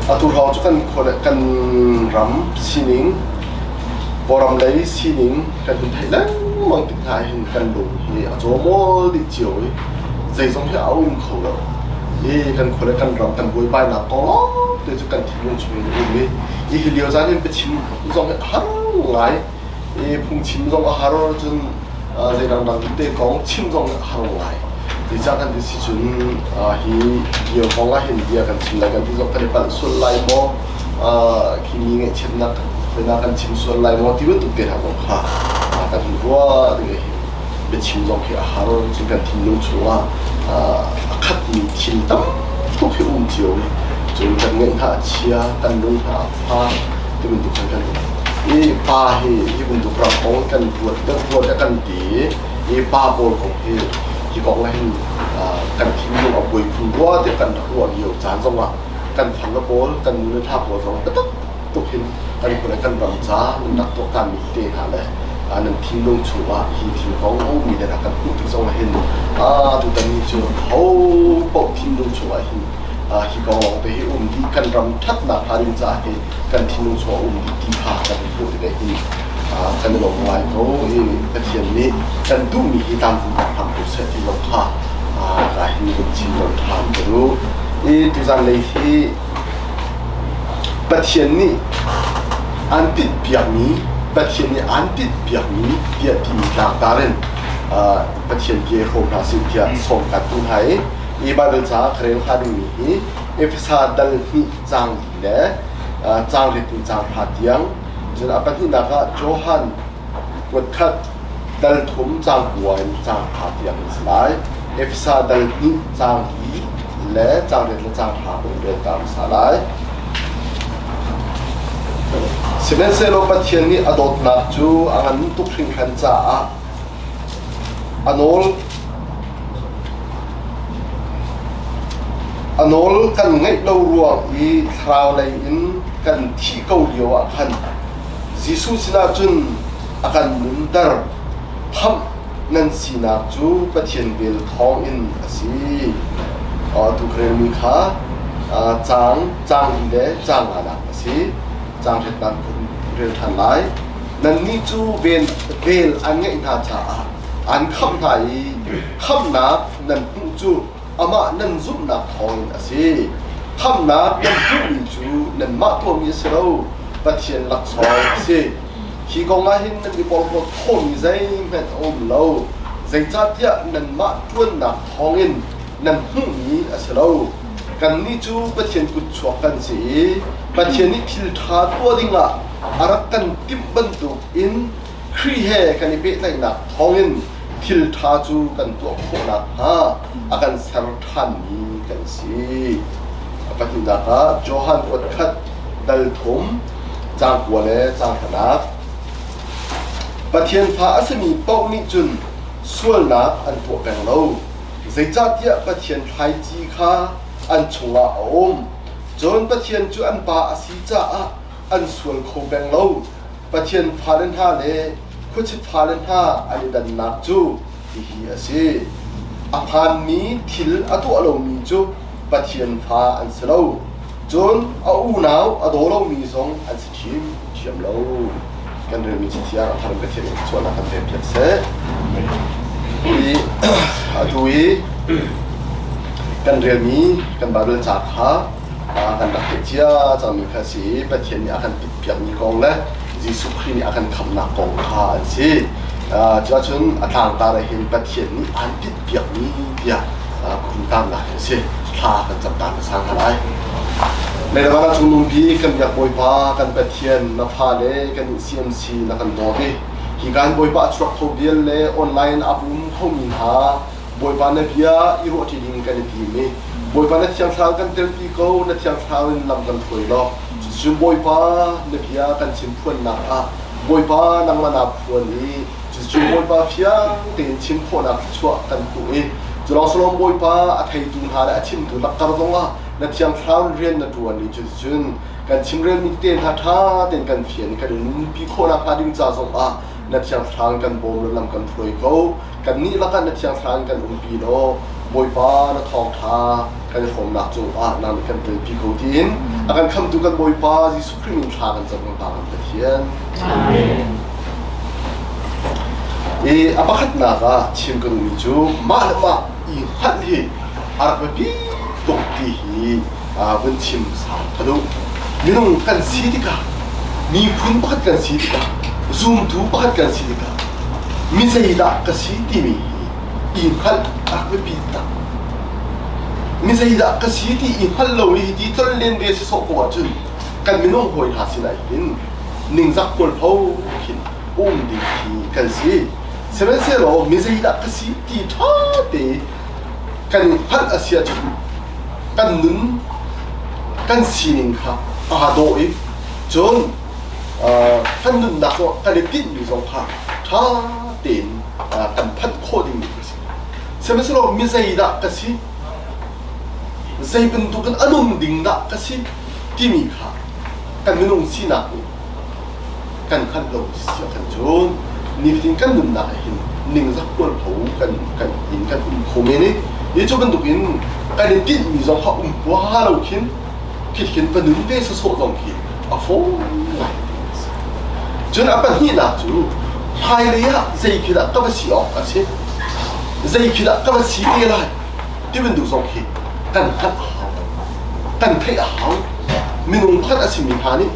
Atu hrawng cu kan khua le kan ram sining, Kawlram lei sining kan hun theih lengmang tik hna hin kan lung hi a cawmawl dih cio i zeizong hi a um kho lo. I kan khua le kan ram kan buaibainak kong lawngte cu kan thinlung chung in a um i hi hi lio caan hin biachim zong hi a har ngai. I phungchim zong a har, cun zei dangdang te kong chim zong a har ngai. Zeicah kan ti si cun hi lio kong ah hin bia kan chim lai kan ti zong kan i palh sual lai maw, khi mi ngaihchiatnak hna kan chim sual lai maw ti bantuk te hna zong kha kan hun ruah ding hin biachim zong khi a har. Cun kan thinlung chungah a khatmi thil tam tuk hi um cio i cun kan ngaih hna a chia, kan lung hna a fak ti bantuk khan kan i pa hi hi bantuk ram kong kan ruat kan ruat a kan ti i pa pawl kong hi hi kong ah hin kan thinlung a buai phun rua tiah kan rak ruah lio caan zong ah kan farle pawl kan nu le thla pawl zong biatak tuk hin kan khua le kan ram ca nan rak tuaktan mi te hna le nan thinlung chungah hi thil kong a ummi le kan hmuh tik zong ah hin tutan ni cu ho paoh thinlung chungah hin hi kong lawng te hi um dih, kan ram ṭhatnak hnga ding caah hi kan thinlung chungah um dih ti kha kan hmuh tikah hin kan i lawm ngai ko i Pathian nih kan duhmi hi tlamtling hram ko seh ti zong kha ka hin vun chim lo ṭhan ka duh. I tuzan lei hi Pathian nih an tinhpiakmi, Pathian nih an tinhpiakmi tiah timi tlangtar in Pathian bia i hrawm hna sih tiah sawm kan duh hna i hi Baibal ca ka rel hnga dingmi hi Efesa dal hnih caang li le caang riat in caang hra tiang, cun a pahnihnak ah Johan kuat khat dal thum caang kua in caang hra tiang an si lai. Efesa dal hnih caang li le caang riat le caang hra kan rel ta hmasa lai. Sihmanhsehlaw Pathian nih a dawtnak cu a ngan tuk hringhran caah a nawl A nawl kan ngaih lo ruang i thlarau lei in kan thih ko lio ah khan Jesuh sinah cun a kan nunter. Khamh nan sinak cu Pathian vel thawngin a si. Atu ka relmi kha caang caang li le caang nganak a si. Caang hretnak kun rel ṭhan lai. Nannih cu vel an ngeih hna caah an khamh hna i khamhnak nan hmuh cu amah nan zumhnak thawngin a si. Khamhnak nan hmuhmi cu nanmah tuahmi a si lo, Pathian laksawng a si. Hi kong ah hin nan i porhlawt khawhmi zeihmanh a um lo, zeicahtiah nanmah ṭuannak thawngin nan hmuhmi a si lo. Kannih cu Pathian kutchuak kan si i Pathian nih thil ṭha tuah dingah a rak kan timh bantukin Khrih he kan i pehtlaihnak thawngin thil ṭha cu kan tuah khawh nakhnga a kan ser ṭhanmi kan si. A pahnihnak ah Johan kuat khat dal thum caang kua le caang hranak. Pathian fa a simi paoh nih cun sualnak an tuah peng lo. Zeicahtiah Pathian thlaici kha an chungah a um. Cun Pathian cu an Pa a si caah an sual kho peng lo. Pathian fale hna le khuachia fale hna an i dannak cu hihi a si. A hmaanmi thil a tuah lomi cu Pathian fa an si lo. Cun a unau a daw lomi zong an si ṭhiamṭhiam lo. Kan relmi Cathiang a thar in Pathian nih chuahnak kan pek seh. Hi atu i kan relmi kan Baibal ca kha kan rak theih cia cangmi kha a si i Pathian nih a kan piakmi kong le Jesuh Khrih nih a kan khamhnak kong kha an si. Cuahcun a tlangtar ah hin Pathian nih aan piakmi tiah kun tarnak hi a si. Thla kan cam ta hmasa hna lai. Leilavan ah cungnung bik kan biak Bawipa kan Pathian na fale kan CMC na kan dawt i hi kan Bawipa a chuak kho vial le online a pum khomi hna Bawipa na bia i ruahṭi ding kan i tim i Bawipa na Thiang Thlarau kan telpi ko, na Thiang Thlarau in lam kan hruai law cuticun Bawipa na bia kan chim phuannak ah Bawipa nangmah naa phuan i cuticun Bawipa fiang tein chim khawhnak thluachuah kan hmuh i culawng Bawipa a theitu hna le a chimtu lakkar zongah na Thiang Thlarau rian na ṭuan i cuticun kan chimrelmi tete hna ṭha tein kan fian i kan i nunpi khawhnak hnga ding ca zongah na Thiang Thlarau kan bawm law lam kan hruai ko. Kannih lakah na Thiang Thlarau in kan umpi law Bawipa na thawngṭha Kan i hrawmnak cungah nang nih kan telpi ko tiin a kan khamtu kan Bawipa Jesuh Khrih min thla kan cam kan Pa kan Pathian. Amen. I a pakhatnak ah chim ka duhmi cu mah le mah i hngalh hi a rak biapi tuk ti hi vun chim sau ka duh. Minung kan si tikah miphun pakhat kan si tikah zumtu pakhat kan si tikah mi zeidah ka si timi hi i hngalh a rak biapi tak. Mi zeidah ka si ti i hngalh lo i hiti tlonlen ve si sawh ko ahcun kan minung hawi hna sinah hin ningzak hmualpho khin um ding khi kan si. Sihmanhsehlaw mi zeidah ka si ti ṭha te kan i hngalh a si ahcun kan nun kan sining kha aa dawh i cun kan nunnak zong kan i tinhmi zong kha ṭha tein kan phanh khawh dingmi a si. Sihmanhsehlaw mi zeidah ka si, zei bantukin a nung ding dah ka si timi kha kan minung sinak nih kan hngalh lo si ahkhan cun nifatin kan nunnak ah hin ningzak hmualpho kan kan in kan um kho men i hi cu bantukin kan i tinhmi zong kha um huaha lo khin khikhin va nun ve sawsawh zong khi a fawi ngai cun a pahnihnak cu hmailei ah zei khi dah ka va si awk a si zei khi dah ka va si te lai ti bantuk zong khi kan hngalh a hau kan theih a hau minung pakhat a simi hna nih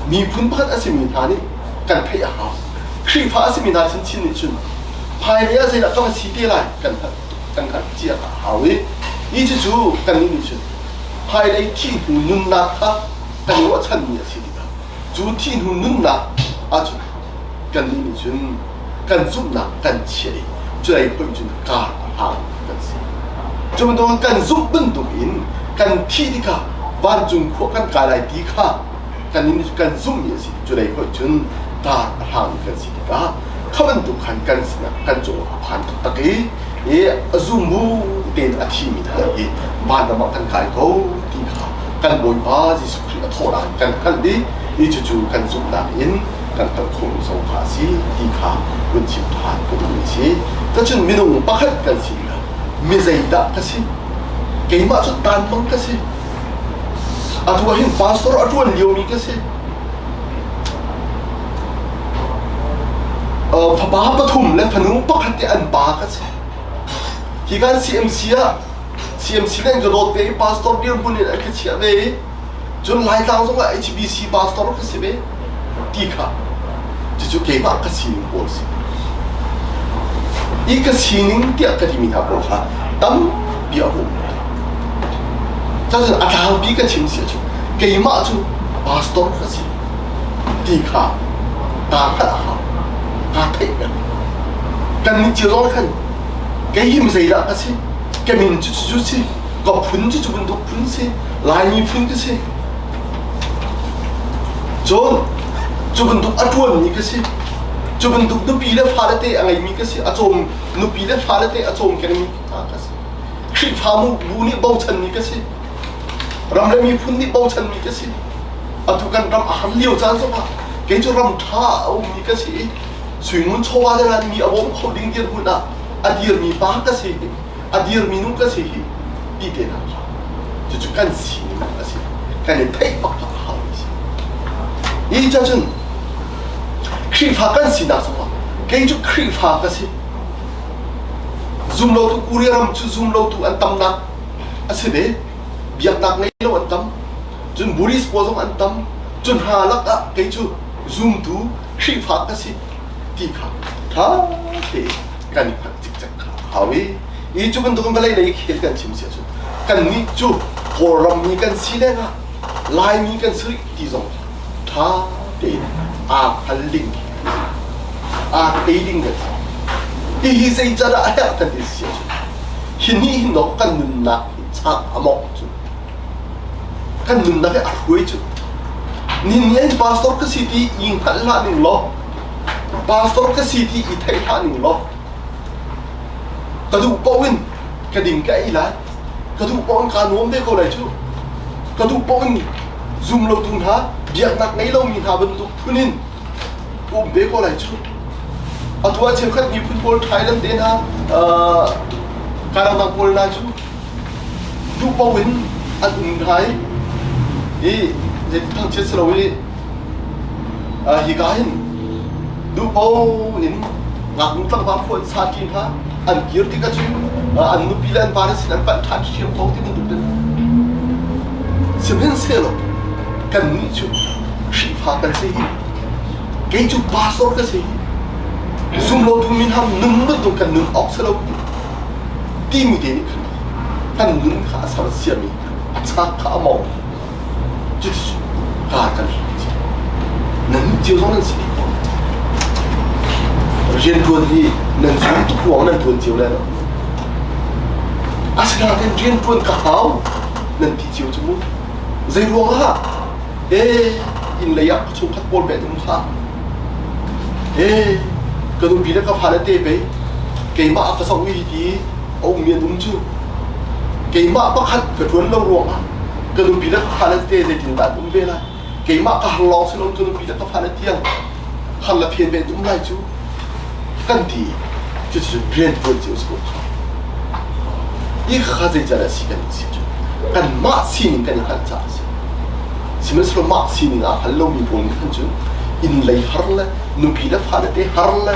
miphun pakhat a simi hna nih kan theih a hau Khrihfa a simi hna chinchin nih cun hmailei ah zeidah ka va si te lai kan hngalh kan hngalh cia a hau i hi cucu kannih nih cun hmailei thih hnu nunnak kha kan i ruahchanmi a si tikah cu thih hnu nunnak ahcun kannih nih cun kan zumhnak kan chiah i culei hoih cun kar a hlang kan si. Cu bantukin kan zumh bantukin kan thih tikah vancung khua kan kai lai ti kha kan nih kan zumhmi a si. Culei hoih cun kar a hlang kan si tikah kha bantuk khan kan sinah kan cungah a phan taktak i i a zum bu tein a thimi hna hi vanram ah kan kai ko ti kha kan Bawipa Jesuh Khrih a thawhnak kan hngalh i hi cucu kan zumhnak in kan hngalh khawhmi zong kha a si ti kha vun chim ṭhan ka duhmi a si. Cacun minung pakhat kan si tikah mi zeidah ka si? Keimah cu tanmang ka si. Atu ah hin pastor a ṭuan liomi ka si. Fapa pathum le fanu pakhat te an pa ka si. Hi kan CMC ah CMC le an ka dawt ve i pastor dirhmun in an ka chiah ve i cun Laitlang zong ah HBC pastor ka si ve ti kha cucu keimah ka sining pawl si. I ka sining tiah ka timi hna pawl kha tampi a um. Cun a tlangpi ka chim si ahcun keimah cu pastor ka si ti kha kaa hngalh a hau. Kaa theih peng. Kannih cio zong khan kei hi zeidah ka si? Ka min cu cucu si, ka phun cu cu bantuk phun si, Laimi phun ka si. Cun cu bantuk a ṭuanmi ka si. Cu bantuk nupi le fale te a ngeimi ka si. A cawm nupi le fale te a cawm kengmi hna ka si. Khrihfabu bu nih bochanmi ka si. Ram le miphun nih bochanmi ka si. Atu kan ram a har lio caan zongah kei cu ram ṭha a ummi ka si i suingun chawva le ranmi a bawm kho ding dirhmun ah a dirmi pa ka si hi a dirmi nu ka si hi ti te hna kha cucu kan sining a si kan i theih bak a hau mi si hi ca cun Khrihfa kan sinak zongah kei cu Khrihfa ka si Zumlotu Korea ram cu zumlotu an tamnak a si ve. Biaknak ngei lo an tam. Cun Buddhist pawl zong an tam. Cun hna lakah kei cu zumtu Khrihfa ka si ti kha ṭha tein kan i hngalh cikcek kha a hau i i cu bantukin vawlei lei khel kan chim si ahcun kannih cu Kawlram mi kan si lengah Laimi kan si rih ti zong kha ṭha tein aa hngal ding aa thei ding kan si. Hihi zeicadah a herh kan ti si ahcun hi nih hin dawh kan nunnak hi chak a mawngh cu kan nunnak hi a hruai cu nin nih an pastor ka si ti i hngalh hlah ning law pastor ka si ti i theih hlah ning law ka duh paoh in ka ding ka ei lai ka duh paoh in kaa nuam ve ko lai cu ka duh paoh in zum lotu hna biaknak ngei lomi hna bantuk phun in ka um ve ko lai cu atu ah cheukhat miphun pawl Thailand te hna Karangdang pawl hna cu Duh paoh in an um hna i i thangchiat si lo i hika hin duh paoh in ngaknu tlangval khua an sa ṭi hna. An kir tikah cun an nupi le an vale sin an panh ṭhan ṭhiam ko ti bantuk in. Sihmanhsehlaw kannih cu Khrihfa kan si hi, kei cu pastor ka si hi, zumlotu mi hna nun bantuk kan nun awk si lo timi te nih khan kan nun kha a sersiam i a chak kha a mawng. Cuticun kar kan hlat cio. Nan cio zong nan si dih ko. Rianṭuan hi nan zum tuk ruang nan ṭuan cio lai lo. Asinain rianṭuan ka hau nan ti cio cu mu. Zei ruang ah ee inn lei ah ka chungkhat pawl pek um kha. Ee ka nupi le ka fale te pei keimah a ka zoh i ti a ummi an um cu. Keimah pakhat ka ṭuan lo ruangah ka nupi le ka fale te zeitindah an um ve lai? Keimah ka har lawng si loin ka nupi le ka fale tiang har le phen ve an um lai cu kan ti. Cucu rian ṭuan cio si ko kha. Hi kha zeican a si kan si cu kanmah sining kan i hngalh caah a si. Sihmanhsehlaw mah sining aa hngal lomi pawl nih khan cun inn lei har le nupi le fale te har le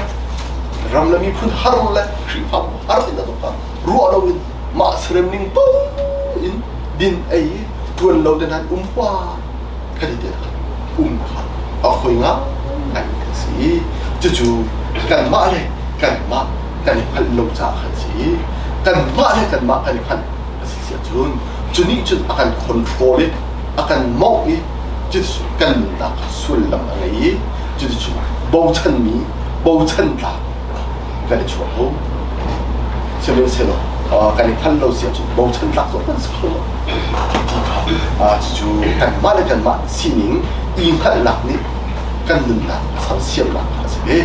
ram le miphun har le Khrihfabu har in a tuk ruah loin mah serem ning paoh in din ei ṭuan lo te nan um hua khati te um kha a khoi nga ngai kan si. Cucu kanmah le kanmah kan i hngalh lo caah khan si. Kanmah le kanmah kan i hngalh a si si ahcun cu nih cun a kan control i a kan mawngh i cuticun kan nunnak kha sullam a ngei i cuticun bochanmi bochan tlak kan i chuah ko. Sihmanhsehlaw kan i hngalh lo si ahcun bochan tlak zong kan si kho lo ti kha cucu kanmah le kanmah sining i hngalhnak nih kan nunnak a sersiamnak kha a si ve.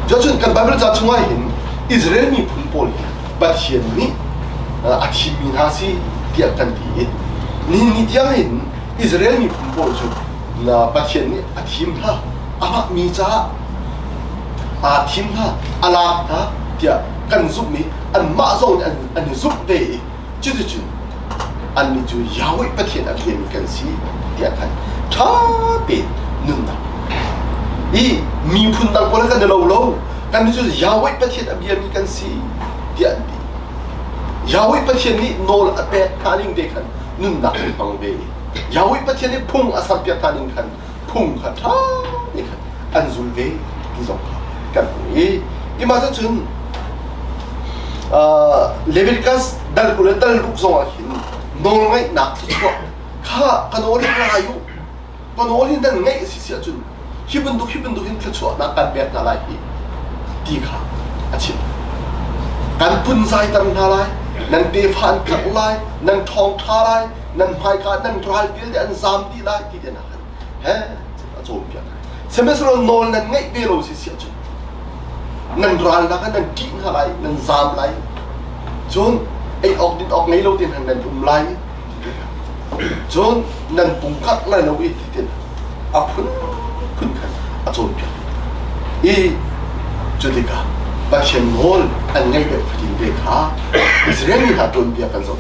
Cuacun kan Baibal ca chungah hin Israel miphun pawl hi Pathian nih a thimmi hna si tiah kan ti i nihin ni tiang hin Israel miphun pawl cu Pathian nih a thim hna, amah mi caah aa thim hna, a lak hna tiah kan zumh i anmah zong nih an i zumh ve i cuticun annih cu Yahweh Pathian a biami kan si tiah khan ṭha tein nunnak i miphun dang pawl kan i lo lo, kannih cu Yahweh Pathian a biami kan si tiah an ti. Yahweh Pathian nih nawl a pek hna ning te khan nunnak an hmang ve i Yahweh Pathian nih phung a serpiak hna ning khan phung kha ṭha te khan an zul ve ti zong kha kan hmuh i imah cun Leviticus dal 20 le dal 6 zong ah hin nawlngaihnak thluachuah kha ka nawl hi ngai u, ka nawl hi nan ngaih a si si ahcun hi bantuk hi bantuk hin thluachuahnak kan pek hna lai hi ti kha a chim. Kan punzaiter hna lai, nan tefa an karh lai, nan ṭhawng ṭha lai, nan hmaika nan ral vialte an zaam dih lai ti te hna khan he a cawnpiak. Sihmanhsehlaw nawl nan ngaih ve lo si si ahcun nan ral hna kha nan ṭih hna lai, nan zaam lai, cun ei awk din awk ngei lo te hna nan um lai, cun nan pungkhat lai lo i ti tin a phunphun khan a cawnpiak i cu tikah Pathian nawl an ngaih deuh fatin te kha Israel mi hna tuanbia kan zoh.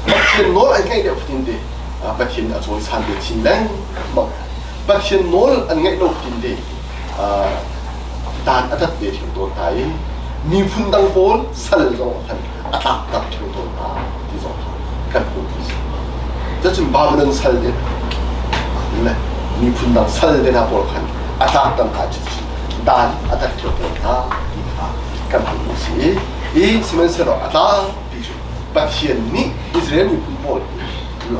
Pathian nawl an ngaih deuh fatin te Pathian a cawisan ve chin lengmang. Pathian nawl an ngaih lo fatin te dan a tat ve ṭheo tawn hna i miphun dang pawl sal zong khan a tlakter ṭheo tawn hna ti zong kha kan hmuh ti si. Cucun Babylon sal te le miphun dang sal te hna pawl khan a tlakter hna cu dan a tat ṭheo tawn hna ti kha kan hmuh ti si. I sihmanhsehlaw a tlangpi cu Pathian nih Israel miphun pawl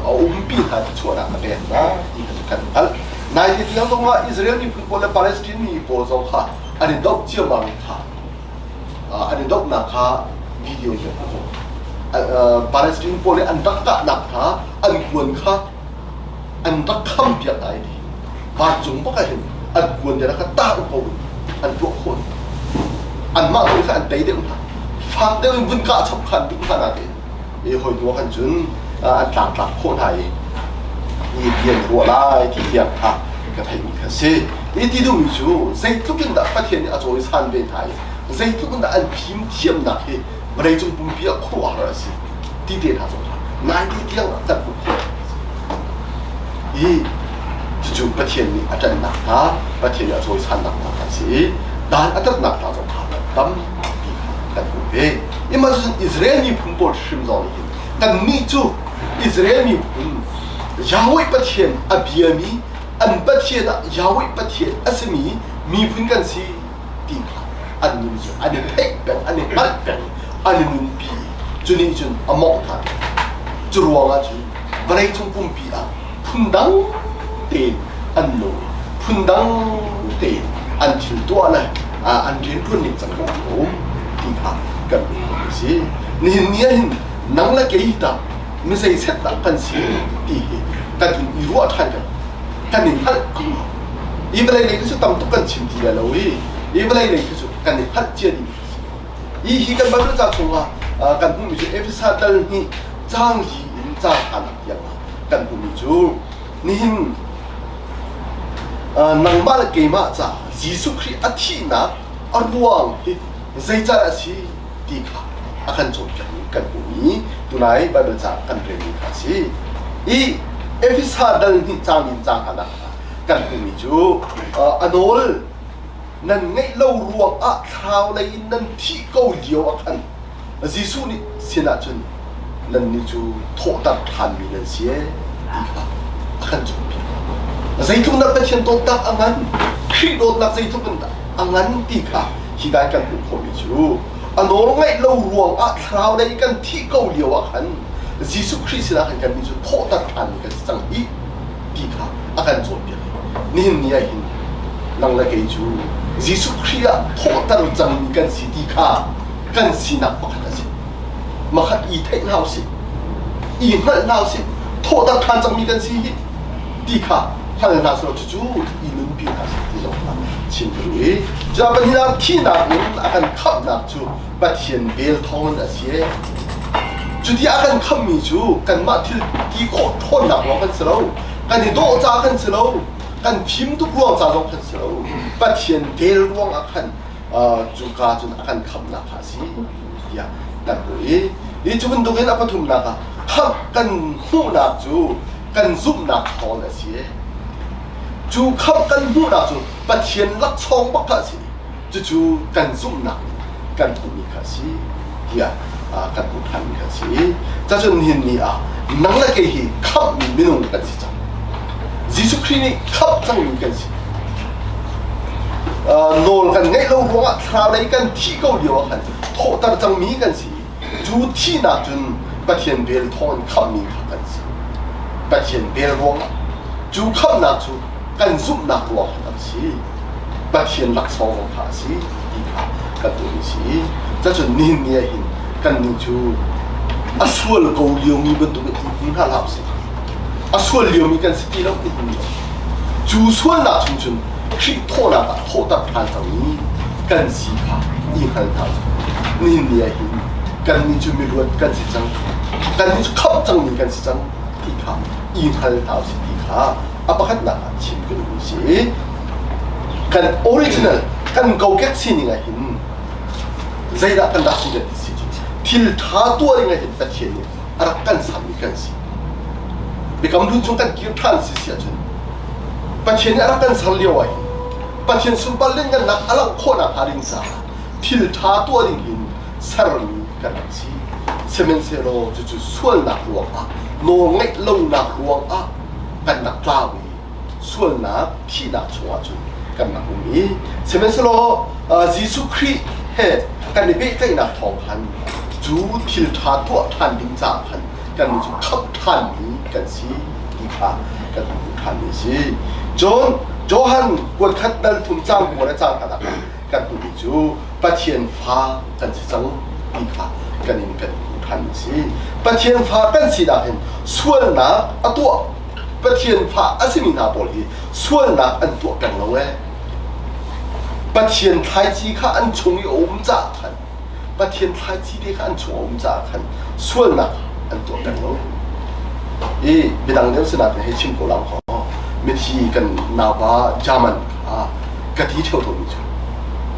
a umpi hna ti chuahnak a pek hna ti kha kan hngalh. Naite tiang zong ah Israel miphun pawl le Palestine mi pawl zong kha an i doh ciammam kha an i dohnak kha video in kan hmuh. Palestine pawl nih an rak kahnak hna an kuan kha an rak kham piak hna i vancung bak ah hin an kuan te kha tah ko in an tuah khawh. Anmah tu kha an tei deuh hna. Fak deuh in vun kah chap kha an duh hna natein i hawi hnu ah khan cun an tlangtlak khawh hna i i ti an ruah lai ti tiang kha ka theihmi kha si. I ti duhmi cu zeitluk in dah Pathian nih a cawisan ve hna i zeitluk in dah an fimthiamnak hi vawleicung pumpi ah khuaruahhar a si ti te hna zong kha 90 tiang ah kan hmuh khawh. Hi cucu Pathian nih a ṭanhnak hna, Pathian nih a cawisannak hna kha a si i dan a tatnak hna zong kha tampi kha kan hmuh ve. Imah cun Israel miphun pawl hrim zong nih hin kannih cu Israel miphun Yahweh Pathian a biami an Pathian ah Yahweh Pathian a simi miphun kan si ti kha an nun cu an i theih peng, an i hngalh peng, an i nunpi i cu nih cun a mawngh hna. Cu ruangah cun vawleicung pumpi ah phundang tein an nung i phundang tein an thil tuah le an rianṭuan ning cang a um ti kha kan hmuh khawh a si. Nihin ni ah hin nang le kei tah mi zeiset dah kan si ti hi kan in i ruah ṭhan kan kan i hngalh a hau. Hi vawlei lei khi cu tam tuk kan chim ti lai lo i hi vawlei lei khi cu kan i hngalh cia dih mi hi kan Bible ca chungah kan hmuhmi cu Efesa dal hnih caang li in caang hanak tiang ah kan hmuhmi cu nihin nangmah le keimah caah Jesuh Khrih a thihnak a ruang hi zeicah a si ti kha a kan cawnpiakmi kan hmuhmi tunai Bible ca kan relmi kha a si. I Efesa dal hnih caang in caang hanak ah kan hmuhmi cu a nawl nan ngeih lo ruangah thlarau lei in nan thih ko lio ah khan Jesuh nih sinah cun nannih cu thawhter ṭhanmi nan si ee ti kha a kan cawnpiak. Zeitluk dah Pathian dawtnak a ngan, Khrih dawtnak zeitluk in dah a ngan ti kha hi dai kan hmuh khawhmi cu a nawl ngaih lo ruangah thlarau lei kan thih ko lio ah khan Jesuh Khrih sinah khan kannih cu thawhter ṭhanmi kan si cang hih ti kha a kan cawnpiak. Nihin ni ah hin nang le kei cu Jesuh Khrih ah thawhter cangmi kan si ti kha kan sinak pakhat a si. Makhat i theih hna usih, i hngalh hna usih, thawhter ṭhan cangmi kan si hi ti kha hngal hna selaw cucu i nunpi hna sih ti zong kha chim ka duh i cucaah pahnih thihnak in a kan khamhnak cu Pathian vel thawngin a si. Cuti a kan khamhmi cu kanmah thil ti khawh ṭhawnnak ruang kan si lo, kan i dawh ca kan si lo, kan fim tuk ruang ca zong kan si lo. Pathian vel ruangah khan cuka cun a kan khamhnak kha a si tiah kan hmuh i hi cu bantukin a pathumnak ah khamh kan hmuhnak cu kan zumhnak thawng a si. Cu khamh kan hmuhnak cu Pathian laksawng bak kha a si. Cucu kan zumhnak in kan hmuhmi kha a si tiah kan hmuh ṭhanmi kha a si. Cacun nihin ni ah nang le kei hi khamhmi minung kan si cang. Jesuh Khrih nih khamh cangmi kan si. Nawl kan ngeih lo ruangah thlarau lei kan thih ko lio ah khan thawhter cangmi kan si. Cu thihnak cun Pathian vel thawngin khamhmi kha kan si. Pathian vel ruangah cu khamhnak cu kan zumhnak ruangah a si. Pathian laksawng zong kha a si ti kha kan tuahmi si. Cacun nihin ni ah hin kannih cu a sual ko liomi bantukin i hmu hna hlah usih. A sual liomi kan si ti lo nihin ni ah. Cu sualnak chung cun Khrih thawhnak ah thawhter ṭhan cangmi kan si kha i hngal hna usih. Nihin ni ah hin kannih cu miluat kan si cang. Kannih cu khamh cangmi kan si cang ti kha i hngal hna usih ti kha a pakhatnak ah chim ka duhmi si. Kan original, kan kokek sining ah hin zeidah kan rak si kan ti si cu thil ṭha tuah ding ah hin Pathian nih a rak kan sammi kan si. Biakam hlun chung kan kir ṭhan si si ahcun Pathian nih a rak kan ser lio ah hin Pathian sunpar lianngannak a langh khawhnak hnga ding caah thil ṭha tuah ding in sermi kan rak si. Sihmanhsehlaw cucu sualnak ruangah nawlngaih lonak ruangah kan rak tlau i sualnak thihnak chungah cun kan rak um i sihmanhsehlaw Jesuh Khrih he kan i pehtlaihnak thawng khan cu thil ṭha tuah ṭhan ding caah khan kan cu khamh ṭhanmi kan si ti kha kan hmuh ṭhanmi a si. Cun Johan kuatkhat dal thum caang kua le caang khat ah kan hmuhmi cu Pathian fa kan si cang ti kha kan in kan hmuh ṭhanmi a si. Pathian fa kan sinak hin sualnak a tuah Pathian fa a simi hna pawl hi sualnak an tuah peng lo ee. Pathian thlaici kha an chung i a um caah khan Pathian thlaici te kha an chung a um caah khan sualnak an tuah peng lo. I midang deuh sinah hei chim ko lang kho mithi kan naupa German kha ka ti ṭheo tawnmi cu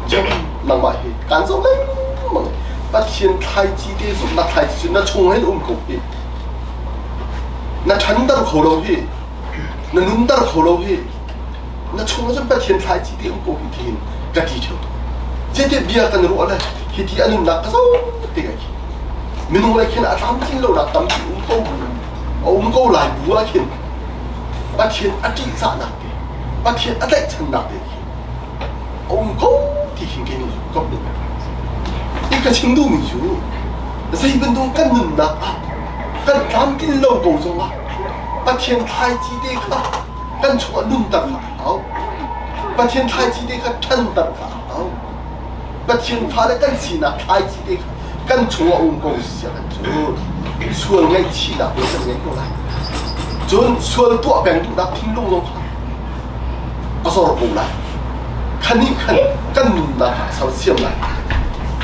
German nangmah hi kaan zoh lengmang Pathian thlaici te zumhnak thlaici cu na chung hin um ko hi. Na ṭhanter kho lo hi, na nunter kho lo hi, na chungah cun Pathian thlaici te um ko hi tiin ka ti ṭheo. Zeiti bia kan ruah le hiti a nunnak ka zoh te ah khin minung lei khin a tlamtlin lonak tampi um ko a um ko lai bu ah khin Pathian a ṭihzahnak te Pathian a tlaihchannak te khi a um ko ti khin kei nih ka hmuh. I ka chim duhmi cu zei bantuk kan nunnak ah kan tlamtlin lo ko zongah Pathian thlaici te kha kan chungah nunter kha a hau. Pathian thlaici te kha ṭhanter kha a hau. Pathian fale kan sinak thlaici te kha kan chungah um ko siah kan cu sual ngaihchihnak te kan ngei ko lai. Cun sual tuah peng duhnak thinlung zong kha a zor ko lai. Kha nih khan kan nunnak kha a sersiam lai.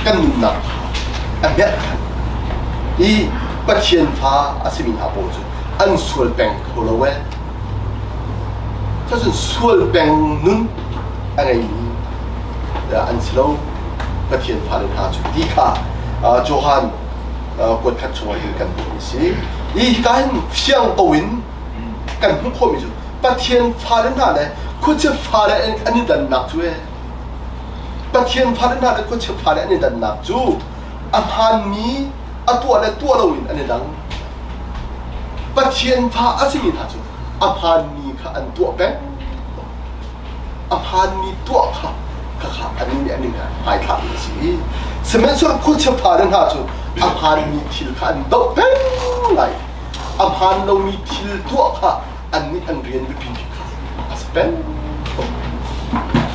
Kan nunnak kha a merh than. I Pathian fa a simi hna pawl cu an sual peng kho lo ee. Cucun sual peng nun a ngeimi an si lo. Pathian fale hna cu ti kha Johan kuat khat chungah hin kan hmuh a si. Hi hika hin fiang ko in kan hmuh khawhmi cu Pathian fale hna le khuachia fale an i dannak cu ee Pathian fale hna le khuachia fale an i dannak cu a hmaanmi a tuah le tuah loin an i dang. Pathian fa a simi hna cu a hmaanmi kha an tuah peng. A hmaanmi tuah kha khakha annih nih an i hmaithlahmi a si. Sihmanhsehlaw khuachia fale hna cu a hmaanmi thil kha an doh peng lai. A hmaan lomi thil tuah kha annih an rian biapi bik kha a si peng ko.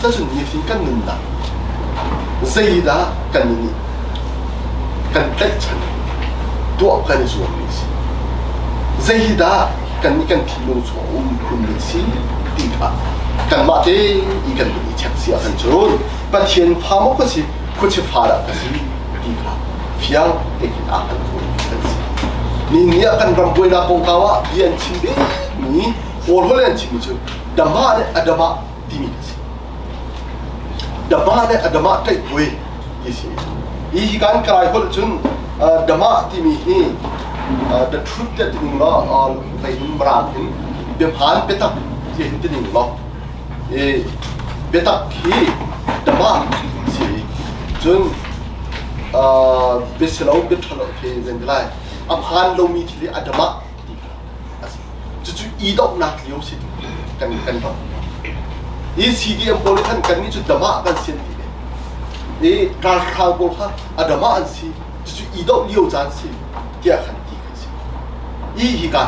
Cucun nitin kan nunnak zeidah kan nih kan tlaihchan tuah kan i zuammi a si. Zeidah kan nih kan thinlung chung a um khunmi a si ti kha kanmah te i kan i check si ahkhan cun Pathian fa maw ka si khuachia fa dah ka si ti kha fiang tein aa hngal kho kan si. Ni ni ah kan ram buainak kongkau ah bia an chim bikmi Kawl holh an chimmi cu Dama le Adama timi a si. Dama le Adama ṭaihpuai ti si. Hi hi kan Kalay holh cun Dama timi hi the truth tiah tining law lei hin Mirang hin biahmaan biatak ti hin tining law i biatak hi Dama si. Cun biasilo biaṭhalo khi zeitilai a hmaan lomi thil hi Adama ti kha a si. Cucu i dohnak lio si kan kan ram. Hi CDM pawl nih khan kannih cu dama kan si an ti ve. I ralhrang pawl kha a dama an si. Cucu i doh lio caan si tiah khan ti kan si. I hi ka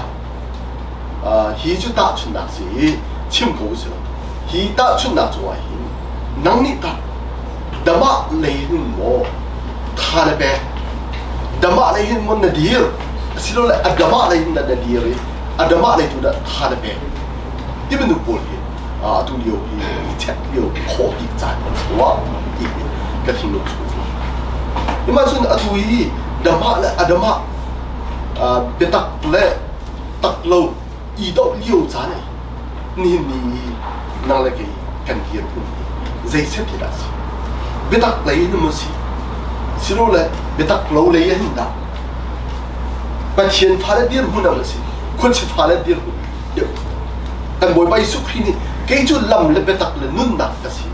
hi cu tahchunhnak si i chim ko si lo. Hi tahchunhnak cungah hin nang nih tah damah lei hin maw tha na pek damah lei hin maw na dir asilole a damah lei hin na dir i a damah lei tu dah tha na pek ti bantuk pawl hi atu lio hi i check lio khawh bik caan kan si rua ti hi ka thinlung chung Imah cun atu hi damah le adamah biatak le tak lo i doh lio caan ai nihin ni i nang le kei kan dirhmun hi zei set hi dah si biatak lei in maw si silole biatak lo lei hin dah Pathian fale dirhmun ah si khuachia fale dirhmun deuh kan Bawipa Jesuh Khrih nih kei cu lam le biatak le nunnak ka si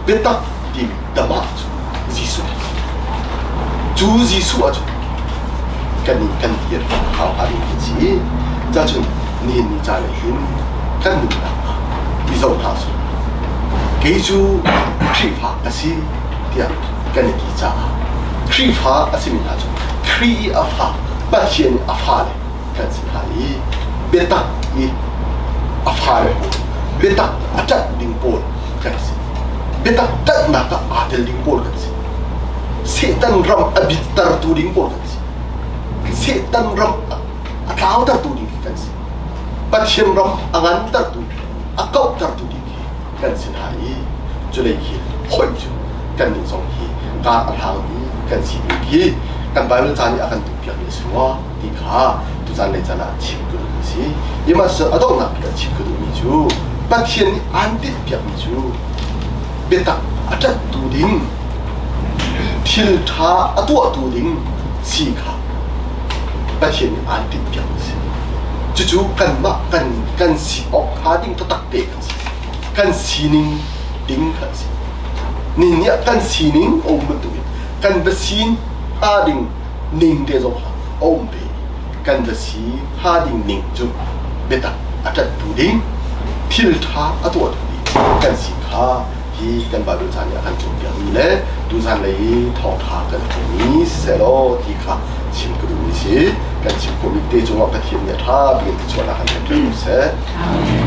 biatak timi dama cu Jesuh cu Jesuh ahcun kan nih kan dir hau hnga ding kan si cacun nihin ni caan ah hin kan nunnak ah i zoh hna sih kei cu Khrihfa ka si tiah kan i ti caah Khrihfa a simi hna cu Khrih i a fa Pathian i a fale kan si hna i biatak i a fale pawl biatak a ṭanh ding pawl kan si biatak ṭanhnak ah aa tel ding pawl kan si Satan ram a bittertu ding pawl kan si Satan ram a tlautertu ding khi kan si Pathian ram a ngantertu a kauhtertu ding khi kan si hna i culei khi hoih cu kannih zong hi kar a hlangmi kan si ding khi kan Bible ca nih a kan duhpiakmi a si rua ti kha tuzan lei caan ah chim ka duhmi a si. Ihmahseh a donghnak bik ah chim ka duhmi cu Pathian nih aan tinhpiakmi cu biatak a ṭanhtu ding thil ṭha a tuahtu ding si kha Pathian nih aan tinhpiakmi a si. Cucu kanmah kan kan si awk hnga ding taktak te kan si. Kan sining ding kha a si. Nihin ni ah kan sining a um bantukin kan va sin hnga ding ning te zong kha a um ve. Kan va si hnga ding ning cu biatak a ṭanhtu ding, thil ṭha a tuahtu ding kan si kha hi kan Bible ca nih a kan cawnpiakmi le tuzan lei i thawngṭha kan hmuhmi sisehlaw ti kha chim ka duhmi si. Kan chim khawhmi te cungah Pathian nih a ṭha bik in thluachuahnak kan pek ko seh.